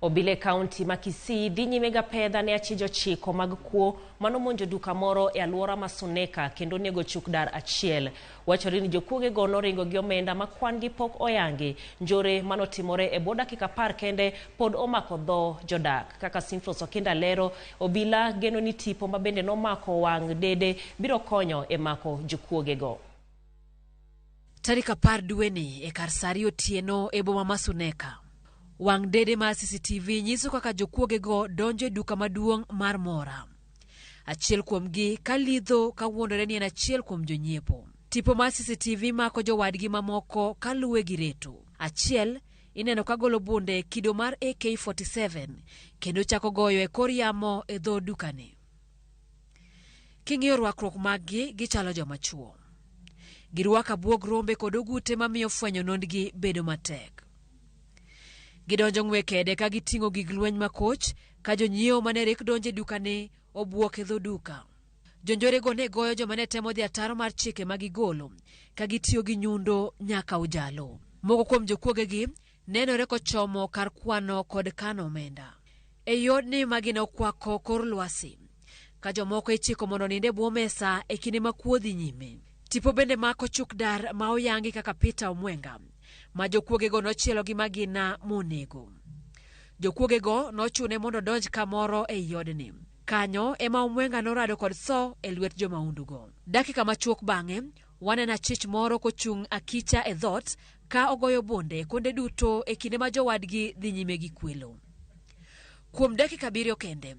Obila e kaunti ma Kisii dhi nyime gapedha ne achije 9 mag kuo manomonjo duka moro e alwora ma Suneka kendo nego chuk dar achiel. Wachore ni jokuogego noringo gi omenda ma kwan gi pok oyangi. Njore manotimore e bwo dakika 10 kende pod omako dho jodak. Kaka Simflos Okinda lero, obila geno ni tipo ma bende nomako wang' dede biro konyo e mako jokuogego. Tarik 10 dweni e kar saa 2 otieno e boma ma Suneka. Wang' dede mar CCTV nyiso kaka jokuogego donjo e duka maduong' mar Mora. Achiel kuomgi ka lidho kawuondore ni en achiel kuom jonyiepo. Tipo mar CCTV mako jowadgi mamoko kaluwe gi reto. Achiel ineno ka golo bunde kido mar AK-47 kendo chako goyo e kor yamo e dho dukani. King'iyo rwakruok maggi, gichalo joma chuo. Girwako abuog rombe kod ogute mamiyo fwenyo nondgi bedo matek. Gidonjo ng'we kede ka giting'o gig lweny makoch ka jonyiewo mane rik donjo e dukani obwok e dho duka. Jonjorego ne goyo joma ne temo dhi ataro mar chike ma gigolo ka gitiyo gi nyundo nyaka ojalo. Moko kuom jokuogegi nenore kochomo kar kwano kod kano omenda. E odni magina okwako kor lwasi, ka jomoko ichiko mondo onind e bwo mesa e kinde ma kuo dhi nyime. Tipo bende mako chuk dar ma oyangi kaka Peter Omwenga, ma jokuogego nochielo gi magina monego. Jokuogego nochune mondo odonj kamoro ei odni. Kanyo ema Omwenga norado kod tho e lwet jomaundugo. Dakika machuok bang'e, waneno achich moro kochung' akicha e dhoot ka ogoyo bunde kuonde duto e kinde ma jowadgi dhi nyime gi kwelo. Kuom dakika 7 kende,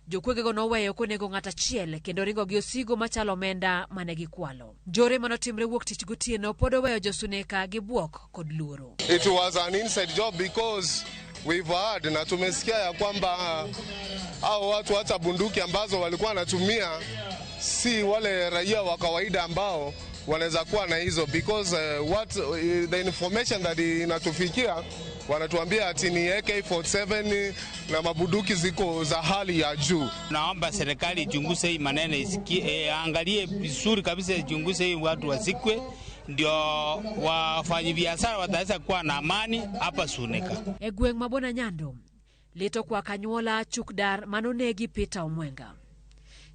jokuogego noweyo konego ng'at achiel kendo ringo gi osigo machalo omenda mane gikwalo. Njore manotimre wuok tich gotieno pod oweyo josuneka gi bwok kod luoro. It was an inside job because we've heard na tumesikia ya kwamba hao watu hata bunduki ambazo walikuwa wanatumia si wale raia wa kawaida ambao wanaweza kuwa na hizo, because what the information that inatufikia wanatuambia ati ni AK-47 na mabunduki ziko za hali ya juu. Naomba serikali ichunguze hii maneno, isikie, angalie vizuri kabisa, ichunguze hii watu wasikwe, ndio wafanyabiashara wataweza kuwa na amani hapa Suneka. E gweng' ma Bona Nyando, lito kwa kanyuola chuk dar manonegi Peter Omwenga.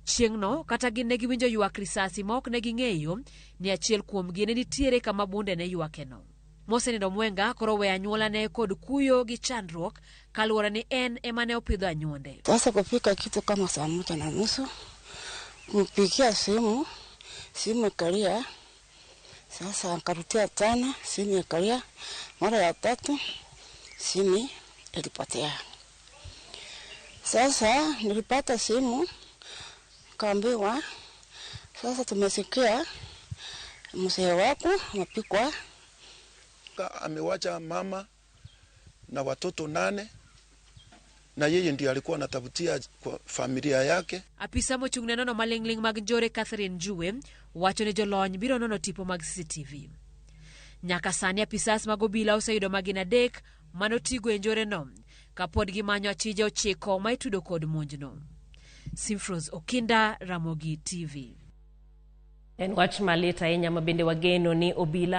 Chieng'no kata gin ne giwinjo ywak risasi ma ok ne ging'eyo ni achiel kuomgi ne nitiere kama bunde ne ywakeno. Mosenindo Omwenga koro weyo anyuolane kod kuyo gi chandruok kaluwore ni en ema ne opidho anyuonde. Sasa kufika kitu kama saa 1:30, kumpigia simu, simu ikalia. Sasa nikarudia tena, simu ikalia. Mara ya tatu, simu ilipotea. Sasa nilipata simu, kaambiwa, sasa tumesikia mzee wako amepikwa. Amewacha mama na watoto 8 na yeye ndiye alikuwa anatafutia kwa familia yake. Apisa mochung' ne nono maling'ling' mag njore Catherine Njue wacho ni jolony biro nono tipo mag CCTV. Nyaka sani apisas mag obila oseyudo magina 3 manotigo e njoreno kapod gimanyo achije 9 ma itudo kod monjno. Simfros Okinda, Ramogi TV. En wach malit ahinya ma bende wageno ni obila